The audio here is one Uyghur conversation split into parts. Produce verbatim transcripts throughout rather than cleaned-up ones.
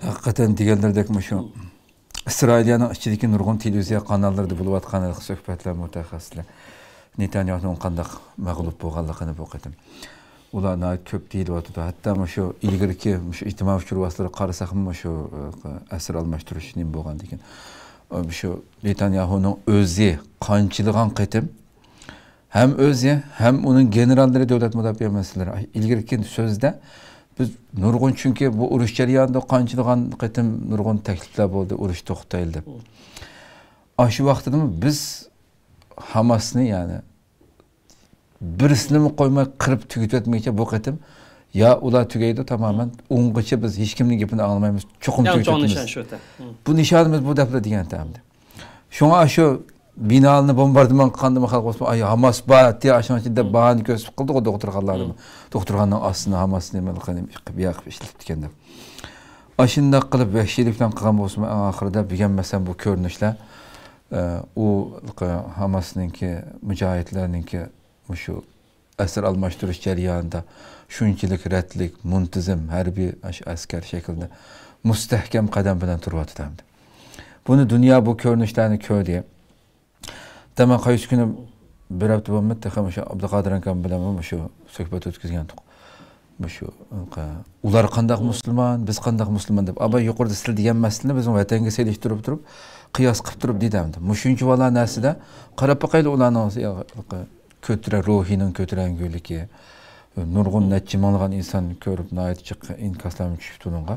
ھەقىقەتەن دېگەنلىرىدەك مۇشۇ ئىسرائىلىيەنىڭ ئىچىدىكى نۇرغۇن تېلېۋىزىيە قاناللىرىدا بولۇۋاتقان سۆھبەتلەر، مۇتەخەسسىسلەر نېتانياھۇنىڭ قانداق مەغلۇپ بولغانلىقىنى بۇ قېتىم ئۇلار ناھايىتى كۆپ دېيىلىۋاتىدۇ. ھەتتا مۇشۇ ئىلگىرىكى مۇشۇ ئىجتىمائىي ئۇچۇر ۋاسىتىلىرىگە قارىساقمۇ، مۇشۇ ئەسىر ئالماشتۇرۇش نېمە بولغاندىكىن، مۇشۇ نېتانياھۇنىڭ ئۆزى قانچىلىغان قېتىم ھەم ئۆزى، ھەم ئۇنىڭ گېنېراللىرى، دۆلەت مۇداپىئە مىنىستىرلىرى ئىلگىرىكى سۆزىدە بىز نۇرغۇن، چۈنكى بۇ ئۇرۇش جەريانىدا قانچىلىغان قېتىم نۇرغۇن تەكلىپلەر بولدى، ئۇرۇش توختايلى دەپ. ئاشۇ ۋاقتىدىمۇ بىز ھاماسنى، يەنى بىرسىنىمۇ قويماي قىرىپ تۈگىتىۋەتمىگىچە بۇ قېتىم يا ئۇلار تۈگەيدۇ تامامەن، ئۇنغىچە بىز ھېچكىمنىڭ گېپىنى ئاڭلىمايمىز، چوقۇم تۈگىتىۋېتىمىز. بۇ نىشانىمىز بۇ دەپلا دېگەن ئەمدى. شۇڭا شۇ بىنالارنى بومباردىمان قىلغاندىمۇ خەلق بولسىمۇ، ئاي، ھاماس بار، ئاشۇنىڭ ئىچىدە، باھانە كۆرسىتىپ قىلدىغۇ دوختۇرخانىلارنىمۇ. دوختۇرخانىنىڭ ئاستىنى ھاماس نېمە قىلىپ، بۇياق قىلىپ ئىشلىتىپتىكەن دەپ. ئاشۇنداق قىلىپ ۋەھشىيلىك بىلەن قىلغان بولسىمۇ، ئەڭ ئاخىرىدا بۈگۈنمەسەن بۇ كۆرۈنۈشلەر، ئە، ئۇ ھاماسنىڭكى، مۇجاھىدلارنىڭكى مۇشۇ ئەسىر ئالماشتۇرۇش جەريانىدا شۇنچىلىك رەتلىك، مۇنتىزىم ھەربىي ئەس-، ئەسكەر شەكلىدە مۇستەھكەم قەدەم بىلەن تۇرۇۋاتىدۇ ئەمدى. بۇنى دۇنيا بۇ كۆرۈنۈشلەرنى كۆردى. دەمەن قايسى كۈنى، بىر ھەپتە بولمىدى، تېخى مۇشۇ ئابدۇقادىر ئاكام بىلەن مۇشۇ سۆھبەت ئۆتكۈزگەنتۇق. مۇشۇ، ئۇلار قانداق مۇسۇلمان، بىز قانداق مۇسۇلمان دەپ. ئاباي يۇقىرىدا سىلەر دېگەن مەسىلىنى بىزنىڭ ۋەتەنگە سېلىشتۇرۇپ تۇرۇپ، قىياس قىلىپ تۇرۇپ دېدى ئەمدى. مۇشۇنچە بالا نەرسىدە قاراپ باقايلى ئۇلارنىڭ كۆتۈرە-، روھىنىڭ كۆتۈرەڭگۈلۈكى، نۇرغۇن نەچچە مىڭلىغان ئىنسان كۆرۈپ، ناھايىتى جىق ئىنكاسلارمۇ چۈشۈپتۇ ئۇنىڭغا.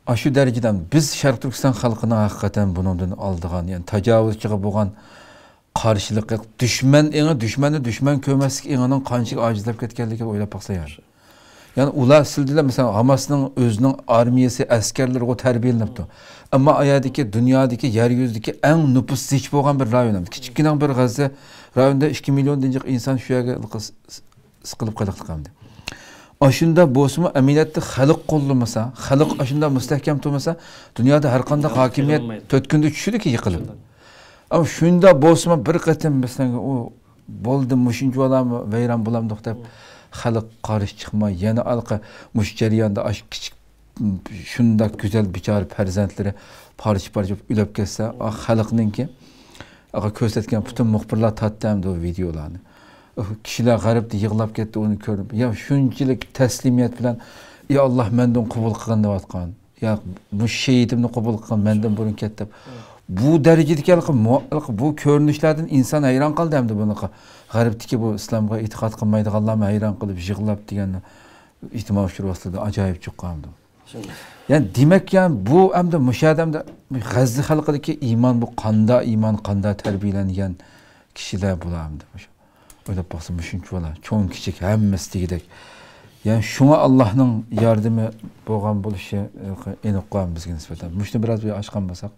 ئاشۇ دەرىجىدە بىز شەرقىي تۈركىستان خەلقىنىڭ ھەقىقەتەن بۇنىڭدىن ئالىدىغان، يەنى تاجاۋۇزچىغا بولغان قارشىلىقى، دۈشمەن ئېڭى، دۈشمەننى دۈشمەن كۆرمەسلىك ئېڭىنىڭ قانچىلىك ئاجىزلاپ كەتكەنلىكىنى ئويلاپ باقسا يەنى. يەنى ئۇلار سىلدىلەر، مەسىلەن، ھاماسنىڭ ئۆزىنىڭ ئارمىيەسى، ئەسكەرلىرىغۇ تەربىيەلىنىپتۇ. ئەمما ئايەردىكى دۇنيادىكى، يەر يۈزىدىكى ئەڭ نوپۇس زىچ بولغان بىر رايون. كىچىككىنە بىر غەززە رايونىدا ئىككى مىليوندىن جىق ئىنسان شۇ يەرگە سىقىلىپ قېلىقلىق ئەمدى. ئاشۇنداق بولسىمۇ، ئەمەلىيەتتە خەلق قوللىمىسا، خەلق ئاشۇنداق مۇستەھكەم تۇرمىسا، دۇنيادا ھەر قانداق ھاكىمىيەت تۆت كۈندە چۈشىدۇكى يىقىلىپ. ئەمما شۇنداق بولسىمۇ، بىر قېتىم مەسىلەن، ئۇ بولدى، مۇشۇنچە بالامۇ ۋەيران بولامدۇق دەپ، خەلق قارشى چىقماي، يەنە ئارقا مۇشۇ جەرياندا ئاشۇ كىچىك، شۇنداق گۈزەل بىچارە پەرزەنتلىرى پارچە-پارچە بولۇپ ئۆلۈپ كەتسە، ئا، خەلقنىڭكى، ئاغا كۆرسەتكەن پۈتۈن مۇخبىرلار تارتتى ئەمدى ئۇ ۋىدېئولارنى. ئۇ كىشىلەر غەربتە يىغلاپ كەتتى ئۇنى كۆرۈپ. يا شۇنچىلىك تەسلىمىيەت بىلەن، يا ئاللا، مەندىن قوبۇل قىلغىن دەۋاتقان. يا مۇشۇ شېھىتىمنى قوبۇل قىلغىن، مەندىن بۇرۇن كەت دەپ. بۇ دەرىجىدىكى ھېلىقى مۇ-، ھېلىقى بۇ كۆرۈنۈشلەردىن ئىنسان ھەيران قالدى ئەمدى بۇنىڭغا. غەربتىكى بۇ ئىسلامغا ئېتىقاد قىلمايدىغانلارمۇ ھەيران قالىپ يىغلاپ دېگەن ئىجتىمائىي ئۇچۇر ۋاسىتىلىرىدە ئاجايىپ چىققانىدۇ. يەنى دېمەك، يەنى بۇ ئەمدى مۇشۇ يەردە ئەمدى غەززە خەلقىدىكى ئىمان، بۇ قاندا ئىمان، قاندا تەربىيەلەنگەن كىشىلەر بۇلار ئەمدى مۇشۇ. ئويلاپ باقسا مۇشۇنچە بالا، چوڭ كىچىك ھەممىسى دېگۈدەك. يەنى شۇڭا ئاللانىڭ ياردىمى بولغان بولۇشى ئېنىققۇ بىزگە نىسبەتەن. مۇشۇنى بىراز بىر ئاچقان بولساق.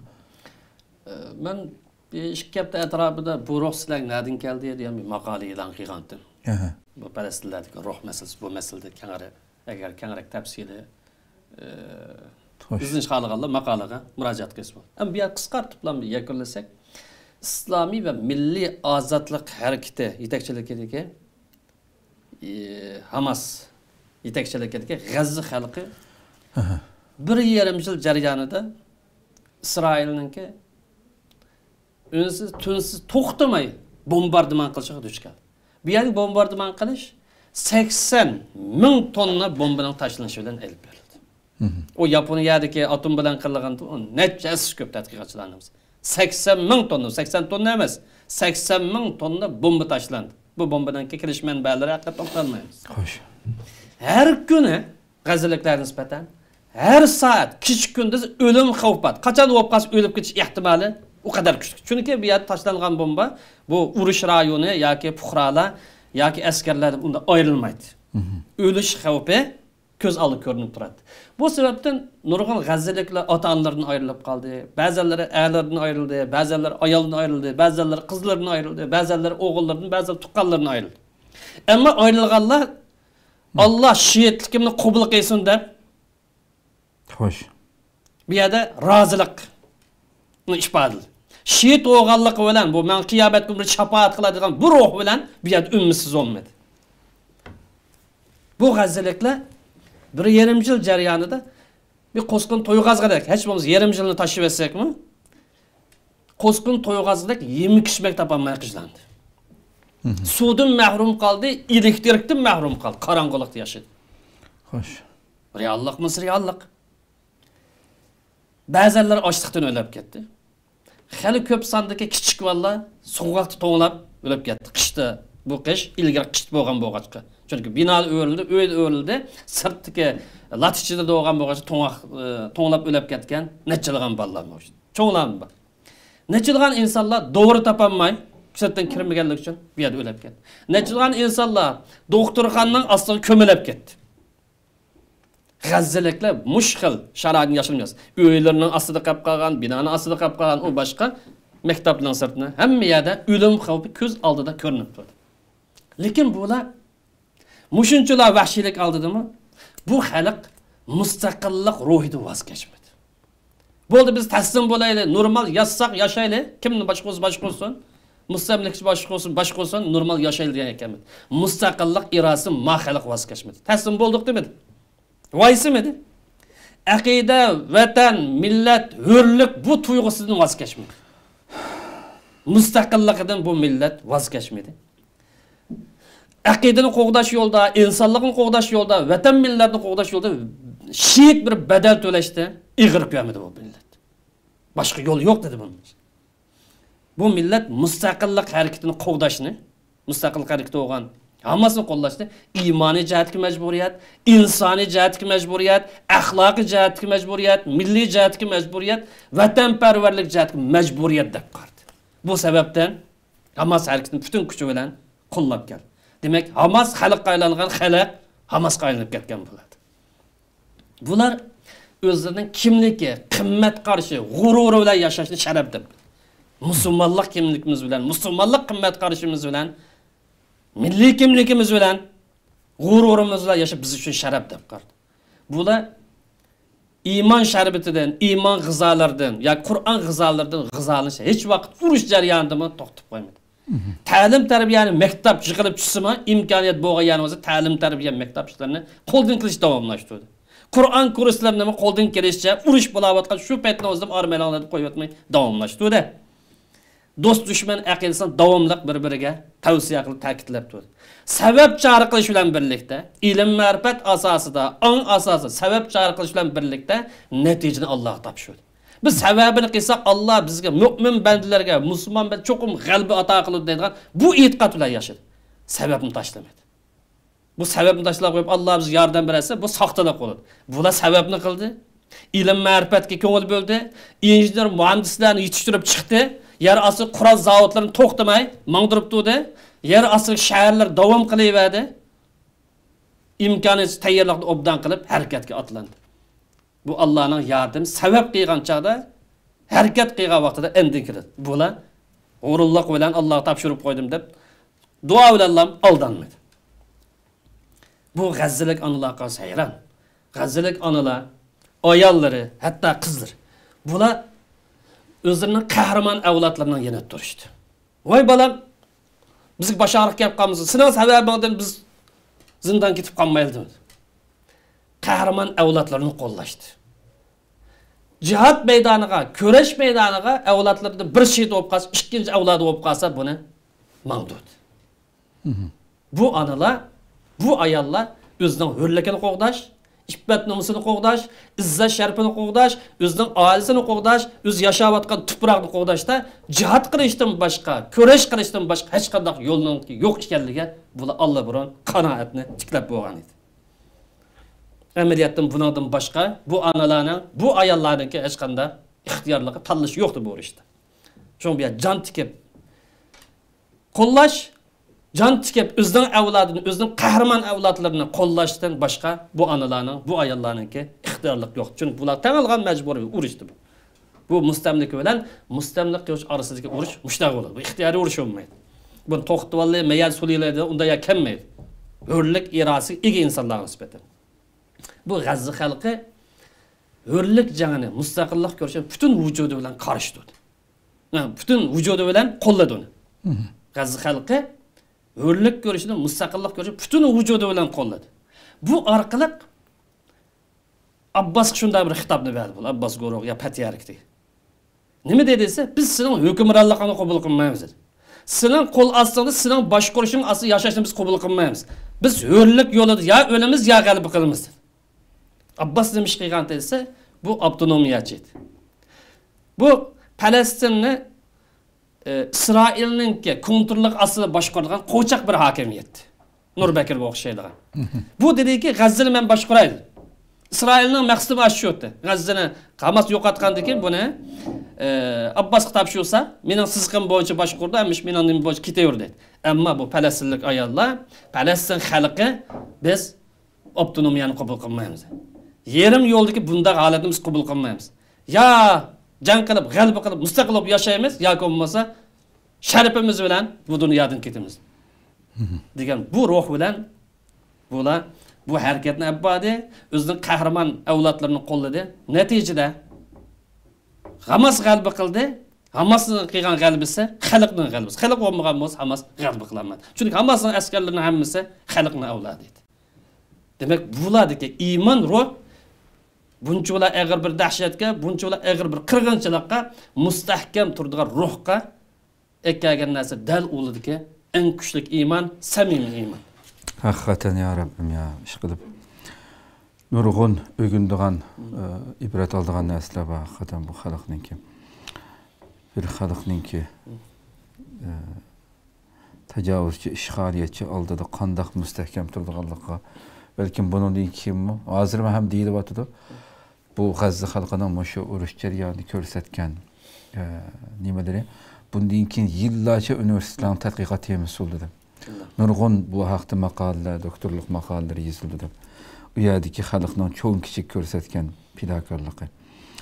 مەن بىر ئىككى ھەپتە ئەتراپىدا بۇ روھ سىلەرگە نەدىن كەلدى دېگەن بىر ماقالە ئېلان قىلغانتىم. ئەھە. بۇ پەلەستىنلەردىكى روھ مەسىلىسى، بۇ مەسىلىدە كەڭرەك، ئەگەر كەڭرەك تەپسىلىي، ئى، خوش. ئىزدىنىش خالىغانلار ماقالىگە مۇراجىئەت قىلسا بولىدۇ. ئەمما بۇ يەردە قىسقارتىپلا يەكۈنلىسەك، ئىسلامىي ۋە مىللىي ئازادلىق ھەرىكىتى يېتەكچىلىكىدىكى ئى، ھاماس يېتەكچىلىكىدىكى غەززە خەلقى ئەھە. بىر يېرىم يىل جەريانىدا ئىسرائىلنىڭكى ئۈنسىز، تۈنسىز، توختىماي بومباردىمان قىلىشىغا دۇچ كەلدى. بۇ يەردىكى بومباردىمان قىلىش سەكسەن مىڭ توننا بومبىنىڭ تاشلىنىشى بىلەن ئېلىپ بېرىلدى. مھم. ئۇ ياپونىيەدىكى ئاتوم بىلەن قىلىنغان نەچچە ھەسسە كۆپ تەتقىقاتچىلارنىڭ. سەكسەن مىڭ توننا، سەكسەن توننا ئەمەس، سەكسەن مىڭ توننا بومبا تاشلاندى. بۇ بومبىنىڭكى كېلىش مەنبەلىرى ھەققىدە توختالمايمىز. خوش. ھەر كۈنى غەززىلىكلەرگە نىسبەتەن ھەر سائەت، كېچە-كۈندۈز ئۆلۈم خەۋپى بار. قاچان بولۇپ قالسا ئۆلۈپ كېتىش ئېھتىمالى ئۇ قەدەر كۈچلۈك. چۈنكى بۇ يەردە تاشلانغان بومبا بۇ ئۇرۇش رايونى ياكى پۇقرالار ياكى ئەسكەرلەر دەپ ئۇنداق ئايرىلمايدۇ. مھم. ئۆلۈش خەۋپى كۆز ئالدىدا كۆرۈنۈپ تۇراتتى. بۇ سەۋەبتىن نۇرغۇن غەززىلىكلەر ئاتا-ئانىلىرىدىن ئايرىلىپ قالدى. بەزەنلىرى ئەرلىرىدىن ئايرىلدى، بەزەنلىرى ئايالىدىن ئايرىلدى، بەزەنلىرى قىزلىرىدىن ئايرىلدى، بەزەنلىرى ئوغۇللىرىدىن، بەزەنلىرى تۇغقانلىرىدىن ئايرىلدى. ئەمما ئايرىلغانلار، مم. ئاللا شېھىتلىكىمنى قوبۇل قىلسۇن دەپ، خوش. بۇ يەردە رازىلىقنى ئىپادىلىدى. شېھىت بولغانلىقى بىلەن، بۇ ماڭا قىيامەت كۈنى بىر شاپائەت قىلىدىغان بۇ روھ بىلەن بۇ يەردە ئۈنمىسىز بولمىدى. بۇ غەززىلىكلەر بىر يېرىم يىل جەريانىدا بىر قوسقۇن تويغازغىدەك، ھېچ بولمىسا يېرىم يىلنى تاشلىۋەتسەكمۇ، قوسقۇن تويغازغىدەك يېمەك ئىچمەك تاپالماي قىژلاندى. سۇدىن مەھرۇم قالدى، ئېلېكتىرىكتىن مەھرۇم قالدى، قاراڭغۇلۇقتا ياشىدى. خوش. رېئاللىقمۇ رېئاللىق. بەزەنلەر ئاچلىقتىن ئۆلۈپ كەتتى. خېلى كۆپ ساندىكى كىچىك بالىلار سوغۇقتا توڭلاپ ئۆلۈپ كەتتى. قىشتا، بۇ قىش، ئىلگىرى قىش بولغان بولغاچقا. چۈنكى بىنا ئۆرۈلدى، ئۆي ئۆرۈلدى، سىرتتىكى لات ئىچىدە تۇرغان بولغاچقا توڭاق-، ئى، توڭلاپ ئۆلۈپ كەتكەن نەچچىلىغان بالىلار بار. چوڭلارمۇ بار. نەچچىلىغان ئىنسانلار دورا تاپالماي، سىرتتىن كىرمىگەنلىكى ئۈچۈن بۇ يەردە ئۆلۈپ كەتتى. نەچچىلىغان ئىنسانلار دوختۇرخانىنىڭ ئاستىغا كۆمۈلۈپ كەتتى. غەززىلىكلەر مۇشۇ خىل شارائىتنى ياشىمايدۇ. ئۆيلىرىنىڭ ئاستىدا قېلىپ قالغان، بىنانىڭ ئاستىدا قېلىپ قالغان، ئۇ باشقا مەكتەپنىڭ سىرتىنى، ھەممە يەردە ئۆلۈم خەۋپى كۆز ئالدىدا كۆرۈنۈپ تۇرىدۇ. لېكىن بۇلار مۇشۇنچىلا ۋەھشىيلىك ئالدىدىمۇ، بۇ خەلق مۇستەقىللىق روھىدىن ۋاز كەچمىدى. بولدى، بىز تەسلىم بولايلى، نورمال ياشىساق ياشايلى، كىم باشقا بولسا باشقا بولسۇن، مۇستەملىكىچى باشقا بولسۇن، باشقا بولسۇن، نورمال ياشايلى دېگەن ئىكەنمىز. مۇستەقىللىق ئىرادىسىدىن ما خەلق ۋاز كەچمىدى. تەسلىم بولدۇق دېمىدى. ۋايسىمىدى. ئەقىدە، ۋەتەن، مىللەت، ھۆرلۈك بۇ تۇيغۇسىدىن ۋاز كەچمىدى. مۇستەقىللىقىدىن بۇ مىللەت ۋاز كەچمىدى. ئەقىدىنى قوغداش يولىدا، ئىنسانلىقنى قوغداش يولىدا، ۋەتەن مىللەتنى قوغداش يولىدا شېھىت بىر بەدەل تۆلەشتە ئېغىر كۆرمىدى بۇ مىللەت. باشقا يول يوق دېدى بۇ. بۇ مىللەت مۇستەقىللىق ھەرىكىتىنى قوغداشنى، مۇستەقىللىق ھەرىكىتى بولغان ھاماسنى قوللاشنى ئىمانىي جەھەتتىكى مەجبۇرىيەت، ئىنسانىي جەھەتتىكى مەجبۇرىيەت، ئەخلاقىي جەھەتتىكى مەجبۇرىيەت، مىللىي جەھەتتىكى مەجبۇرىيەت، ۋەتەنپەرۋەرلىك جەھەتتىكى مەجبۇرىيەت دەپ قارىدى. بۇ سەۋەبتىن ھاماس ھەرىكىتىنى پۈتۈن كۈچى بىلەن قوللاپ كەلدى. دېمەك، ھاماس خەلققە ئايلانغان، خەلق ھاماسقا ئايلىنىپ كەتكەن بولدى. بۇلار ئۆزلىرىنىڭ كىملىكى، قىممەت قارىشى، غۇرۇرى بىلەن ياشاشنى شەرەپ دەپ، مۇسۇلمانلىق كىملىكىمىز بىلەن، مۇسۇلمانلىق قىممەت قارىشىمىز بىلەن، مىللىي كىملىكىمىز بىلەن، غۇرۇرىمىز بىلەن ياشاپ، بىز ئۈچۈن شەرەپ دەپ قارىدى. بۇلار ئىمان شەربىتىدىن، ئىمان غىزالىرىدىن ياكى قۇرئان غىزالىرىدىن غىزالىنىش ھېچ ۋاقىت ئۇرۇش جەريانىدىمۇ توختىتىپ قويمىدى. تەلىم تەربىيەنى مەكتەپ يىغىلىپ چۈشسىمۇ، ئىمكانىيەت بولغان يەرنىڭ ئۆزى تەلىم تەربىيە مەكتەپ ئىشلىرىنى قولدىن كېلىشىچە داۋاملاشتۇردى. قۇرئان كۇرسلىرىنىمۇ قولدىن كېلىشىچە ئۇرۇش بولاۋاتقان شۇ پەيتنىڭ ئۆزىدە ئارمىيەلەرنى قويۇۋەتمەي داۋاملاشتۇردى. دوست دۈشمەن ئەقىدىسىنى داۋاملىق بىر بىرىگە تەۋسىيە قىلىپ تەكىتلەپ تۇردى. سەۋەب چارە قىلىش بىلەن بىرلىكتە، ئىلىم مەرىپەت ئاساسىدا، ئاڭ ئاساسىدا سەۋەب چارە قىلىش بىلەن بىرلىكتە نەتىجىنى ئاللاغا تاپشۇردى. بىز سەۋەبىنى قىلساق، ئاللا بىزگە، مۆمىن بەندىلەرگە، مۇسۇلمان بەندە چوقۇم غەلىبە ئاتا قىلىدۇ دەيدىغان بۇ ئېتىقاد بىلەن ياشىدى. سەۋەبنى تاشلىمىدى. بۇ سەۋەبنى تاشلاپ قويۇپ، ئاللا بىزگە ياردەم بېرەتسە، بۇ ساختىلىق بولىدۇ. بۇلار سەۋەبنى قىلدى. ئىلىم مەرىپەتكە كۆڭۈل بۆلدى. ئىنژېنېر مۇھەندىسلەرنى يېتىشتۈرۈپ چىقتى. يەر ئاستى قورال زاۋۇتلىرىنى توختىماي ماڭدۇرۇپ تۇردى. يەر ئاستىدىكى شەھەرلەر داۋام قىلىۋەردى. ئىمكانىيەت تەييارلىقنى ئوبدان قىلىپ ھەرىكەتكە ئاتلاندى. بۇ ئاللانىڭ ياردىمى، سەۋەب قىلغان چاغدا، ھەرىكەت قىلغان ۋاقتىدا ئاندىن كېلىدۇ. بۇلار غۇرۇرلۇق بىلەن ئاللاغا تاپشۇرۇپ قويدۇم دەپ دۇئا بىلەنلا ئالدانمىدى. بۇ غەززىلىك ئانىلار قارىسا ھەيران. غەززىلىك ئانىلار، ئاياللىرى، ھەتتا قىزلىرى. بۇلار ئۆزلىرىنىڭ قەھرىمان ئەۋلادلىرىنىڭ يېنىدا تۇرۇشتى. ۋاي بالام، بىزگە باش ئاغرىق كەپ قالمىسۇن، سېنىڭ سەۋەبىڭدىن بىز زىندان كېتىپ قالمايلى دېمىدى. قەھرىمان ئەۋلادلىرىنى قوللاشتى. جىھاد مەيدانىغا، كۈرەش مەيدانىغا ئەۋلادلىرىدىن بىر شېھىت بولۇپ قالسا، ئىككىنچى ئەۋلادى بولۇپ قالسا، بۇنى ماڭدۇردى. بۇ ئانىلار، بۇ ئاياللار ئۆزىنىڭ ھۆرلۈكىنى قوغداش، ئىپپەت نومۇسىنى قوغداش، ئىززەت شەرىپىنى قوغداش، ئۆزىنىڭ ئائىلىسىنى قوغداش، ئۆزى ياشاۋاتقان تۇپراقنى قوغداشتا جىھاد قىلىشتىن باشقا، كۈرەش قىلىشتىن باشقا ھېچقانداق يولنىڭ يوق ئىكەنلىكىگە بۇلار ئاللىبۇرۇن قانائەتنى تىكلەپ بولغان ئىدى. ئەمەلىيەتتىن بۇنىڭدىن باشقا بۇ ئانىلارنىڭ، بۇ ئاياللارنىڭكى ھېچقانداق ئىختىيارلىقى، تاللىشى يوقتى بۇ ئۇرۇشتا. شۇڭا بۇ يەر جان تىكىپ قوللاش، جان تىكىپ ئۆزىنىڭ ئەۋلادىنى، ئۆزىنىڭ قەھرىمان ئەۋلادلىرىنى قوللاشتىن باشقا بۇ ئانىلارنىڭ، بۇ ئاياللارنىڭكى ئىختىيارلىقى يوق. چۈنكى بۇلار تېڭىلغان مەجبۇرىي ئۇرۇشتى بۇ. بۇ مۇستەملىكە بىلەن مۇستەملىكە قىلغۇچى ئارىسىدىكى ئۇرۇش مۇشۇنداق بولىدۇ. بۇ ئىختىيارىي ئۇرۇش بولمايدۇ. بۇنى توختىتىۋالدى، مەيەر سولىيلى دېگەن ئۇنداق يەر كەلمەيدۇ. ھۆرلۈك ئىرادىسىگە ئىگە ئىنسانلارغا نىسبەتەن. بۇ غەززە خەلقى ھۆرلۈك جەڭىنى، مۇستەقىللىق كۈرىشىنى پۈتۈن ۋۇجۇدى بىلەن قارشى تۇردى. ھە، پۈتۈن ۋۇجۇدى بىلەن قوللىدى ئۇنى. غەززە خەلقى ھۆرلۈك كۈرىشىنى، مۇستەقىللىق كۈرىشىنى پۈتۈن ۋۇجۇدى بىلەن قوللىدى. بۇ ئارقىلىق ئابباسقا شۇنداق بىر خىتابنى بەردى بۇ ئابباس گۇرۇھى يا پەتھىي ھەرىكىتىگە. نېمە دېدى دېسە، بىز سېنىڭ ھۆكۈمرانلىقىڭنى قوبۇل قىلمايمىز دېدى. سېنىڭ قول ئاستىڭدا، سېنىڭ باشقۇرۇشۇڭ ئاستىدا ياشاشنى بىز قوبۇل قىلمايمىز. بىز ھۆرلۈك يولىدا يا ئۆلىمىز، يا غەلىبە قىلىمىز دېدى. ئابباس نېمە ئىش قىلغان دېسە، بۇ ئاپتونومىيەچى ئىدى. بۇ پەلەستىننى ئى، ئىسرائىلنىڭكى كونتروللۇقى ئاستىدا باشقۇرىدىغان قوچاق بىر ھاكىمىيەت. نۇر بەكرىگە ئوخشايدىغان. بۇ دېدىكى، غەززىنى مەن باشقۇراي. ئىسرائىلنىڭ مەقسىتى مانا شۇ ئىدى. غەززىنى ھاماس يوقاتقاندىن كېيىن بۇنى، ئى، ئابباسقا تاپشۇرسا، مېنىڭ سىزىقىم بويىچە باشقۇرىدۇ، ھەممە ئىش مېنىڭ نېمە بويىچە كېتىۋېرىدۇ دەيدۇ. ئەمما بۇ پەلەستىنلىك ئاياللار، پەلەستىن خەلقى، بىز ئاپتونومىيەنى قوبۇل قىلمايمىز. يېرىم يولدىكى بۇنداق ھالەتنى بىز قوبۇل قىلمايمىز. يا جەڭ قىلىپ، غەلىبە قىلىپ، مۇستەقىل بولۇپ ياشايمىز، ياكى بولمىسا شەرىپىمىز بىلەن بۇ دۇنيادىن كېتىمىز، دېگەن بۇ روھ بىلەن بۇلار بۇ ھەرىكەتنى ئېلىپ باردى. ئۆزىنىڭ قەھرىمان ئەۋلادلىرىنى قوللىدى. نەتىجىدە ھاماس غەلىبە قىلدى. ھاماسنىڭ قىلغان غەلىبىسى خەلقنىڭ غەلىبىسى. خەلق بولمىغان بولسا، ھاماس غەلىبە قىلالمايدۇ. چۈنكى ھاماسنىڭ ئەسكەرلىرىنىڭ ھەممىسى خەلقنىڭ ئەۋلادى ئىدى. دېمەك، بۇلاردىكى ئىمان روھ بۇنچىۋالا ئېغىر بىر دەھشەتكە، بۇنچىۋالا ئېغىر بىر قىرغىنچىلىققا مۇستەھكەم تۇرىدىغان روھقا ئەكەلگەن نەرسە دەل ئۇلىدىكى ئەڭ كۈچلۈك ئىمان، سەمىمىي ئىمان. ھەقىقەتەن يا رەببىم يا، ئىشقىلىپ نۇرغۇن ئۆگىنىدىغان، ئە، ئىبرەت ئالىدىغان نەرسىلەر بار ھەقىقەتەن بۇ خەلقنىڭكى. بىر خەلقنىڭكى، ئە، تاجاۋۇزچى، ئىشغالىيەتچى ئالدىدا قانداق مۇستەھكەم تۇرىدىغانلىقىغا، بەلكىم بۇنىڭدىن كېيىنمۇ، ھازىرمۇ ھەم دېيىلىۋاتىدۇ. بۇ غەززە خەلقىنىڭ مۇشۇ ئۇرۇش جەريانىدا كۆرسەتكەن، ئە، نېمىلىرى، بۇندىن كېيىن يىللارچە ئۇنىۋېرسىتېتلارنىڭ تەتقىقات تېمىسى بولىدۇ دەپ. نۇرغۇن بۇ ھەقتە ماقالىلەر، دوكتورلۇق ماقالىلىرى يېزىلدى دەپ. ئۇ يەردىكى خەلقنىڭ چوڭ كىچىك كۆرسەتكەن پىداكارلىقى.